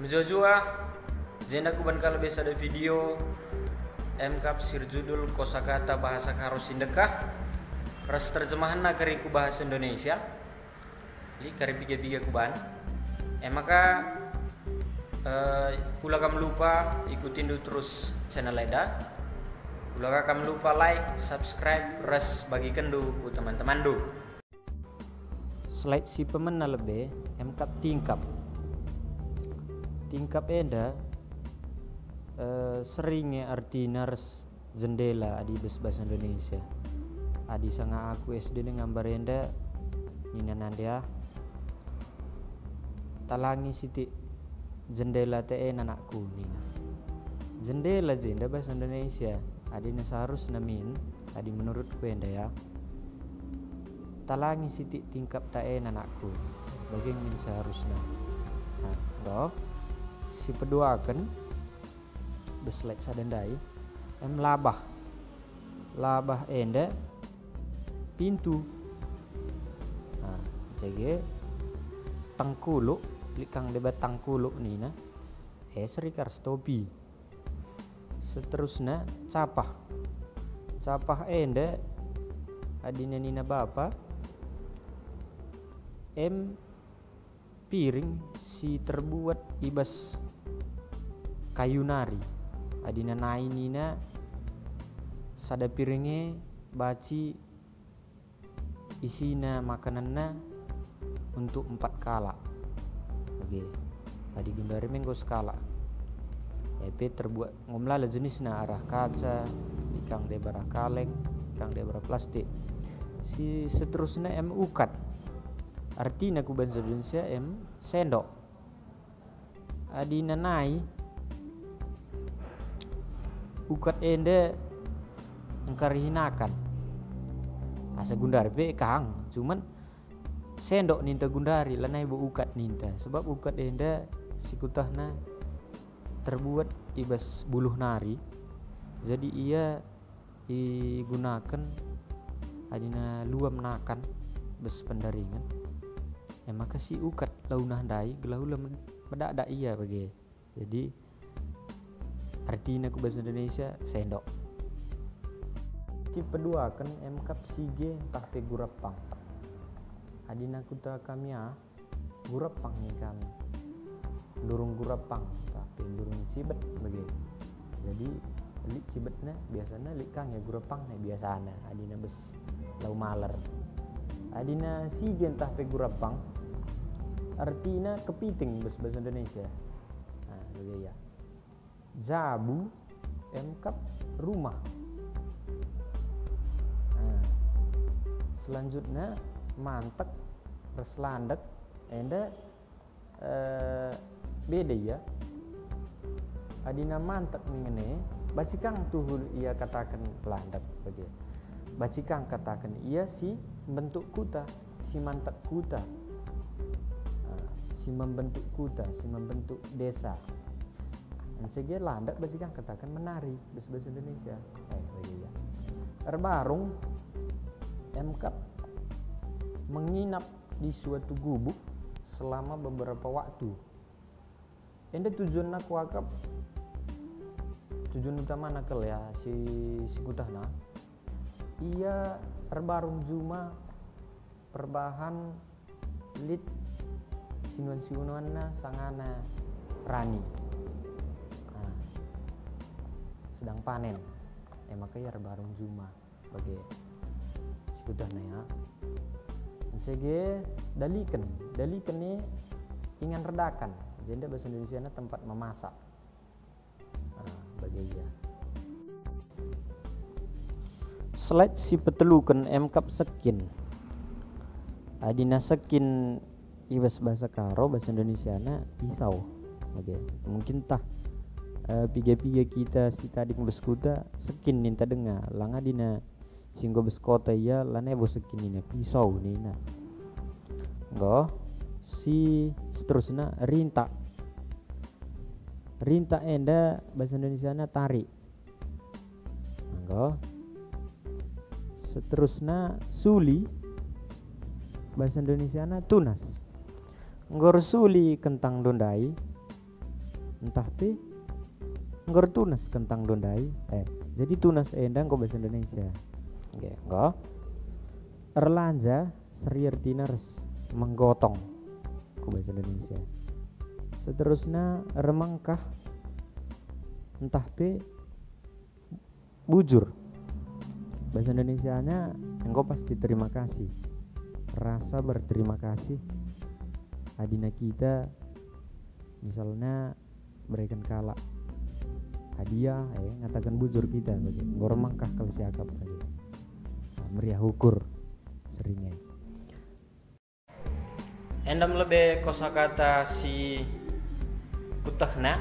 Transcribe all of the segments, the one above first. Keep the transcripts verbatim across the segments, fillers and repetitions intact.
Jua-jua, jenda kuban ka lebe sada video, emkap si erjudul Kosakata Bahasa Karo si Ndekah, ras terjemahenna kari ku bahasa Indonesia. Lit kari piga-piga kuban. E maka, eh, ula kam lupa ikutindu terus channel enda. Ula ka kam lupa like, subscribe, ras bagikenndu ku teman-temanndu. Slide si pemena lebe, emkap tingkap. Tingkap enda, eh, seri nge artina ras jendela adi bas bahasa Indonesia. Adi sanga aku S D nge ngambar enda, nina nande ah, "Talangi sitik jendela te e, nanakku," nina. Jendela jenda bahasa Indonesia, adina seharusna min, adi menurutku enda ya, "Talangi sitik tingkap ta e, nanakku," bage min seharusna. Nah, enggo. Si peduaken, bas slide sada ndai, em labah. Labah enda pintu. Nah, jage tangkuluk, lit kang deba tangkuluk nina, e seri ka ras topi. Seterusna capah. Capah enda adina nina bapa, em piring si terbuat i bas kayu nari. Adina nai nina, sada piring e banci isina makananna untuk empat kalak. Oke. Adi gundari me enggo sekalak. E pe terbuat, enggo melala jenisna, arah kaca, lit kang deba arah kaleng, lit kang deba arah plastik. Si seterusna em ukat. Artina ku bahasa Indonesia em sendok. Adina nai ukat enda engkarihi nakan. Asa gundari pe kang, cuman sendok ninta gundari, lanai bo ukat ninta. Sebab ukat enda sikutahna terbuat i bas buluh nari. Jadi ia igunaken adina luam nakan bas pendaringan. E maka si ukat launa ndai gelah ula men-, medadak ia bage. Jadi, artina ku bahasa Indonesia, sendok. Si peduaken emkap sige ntah pe gurepang. Adina kuta kami ah, gurepang nin kami. Ndurung gurepang, tapi ndurung cibet bage. Jadi, lit cibetna, biasana lit kang ya gurepangna biasana, adina bas lau maler. Adina sige ntah pe gurepang, artina kepiting bas bahasa Indonesia. Nah, bage ya. Jabu, emkap rumah. Nah, selanjutna mantek ras landek, enda, eh, beda ia. Adina mantek ningen e, banci kang tuhu ia kataken landek bage. Banci kang kataken ia si mbentuk kuta, si mantek kuta. Nah, si membentuk kuta, si membentuk desa. Ence gia landek banci kang kataken menari, bas bahasa Indonesia. Eh, bage ia. Erbarung, emkap menginap di suatu gubuk selama beberapa waktu. Enda tujuanna kuakap, tujuan utamana kal ya, si, si kutahna. Ia erbarung juma perbahan lit sinuan-sinuanna sangana rani. Nah, sedang panen. E maka ia erbarung juma bage si kutahna ya. Ence ge daliken, daliken e ingan redakan, jenda bahasa Indonesiana tempat memasak. Nah, bage ia. Slide si peteluken emkap sekin. Adina sekin i bas bahasa Karo, bahasa Indonesiana pisau. Oke, mungkin tah, eh, piga-piga kita si tading bas kuta sekin ninta denga, langa adina si enggo bas kota ia lanai bo sekin nina, pisau nina. Enggo, si seterusna rintak. Rintak enda bahasa Indonesiana tarik. Enggo. Seterusna suli, bahasa Indonesiana tunas. Enggo ersuli kentang ndai, Ntah pe enggo ertunas kentangndu ndai. Eh, jadi tunas enda enggo bahasa Indonesia. Oke, enggo. Erlanja seri ertina ras menggotong, enggo bahasa Indonesia. Seterusnya, remengkah ntah pe bujur. Bahasa Indonesianya enggo pasti terima kasih. Rasa berterima kasih. Adina kita misalnya berikan kalak hadiah, eh, ngatakan bujur kita bage. Enggo remengkah kal siakap bage. Nah, meriah ukur seringe. Enda me lebe kosakata si kutehna.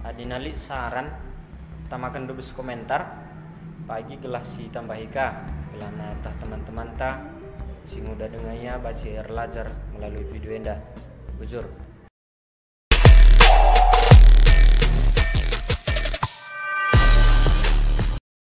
Adina lit saran, tamaken dubes komentar pagi gelah si tambahi ka, gelah natah teman-temanta si nguda denga ia banci erlajar melalui video enda. Bujur.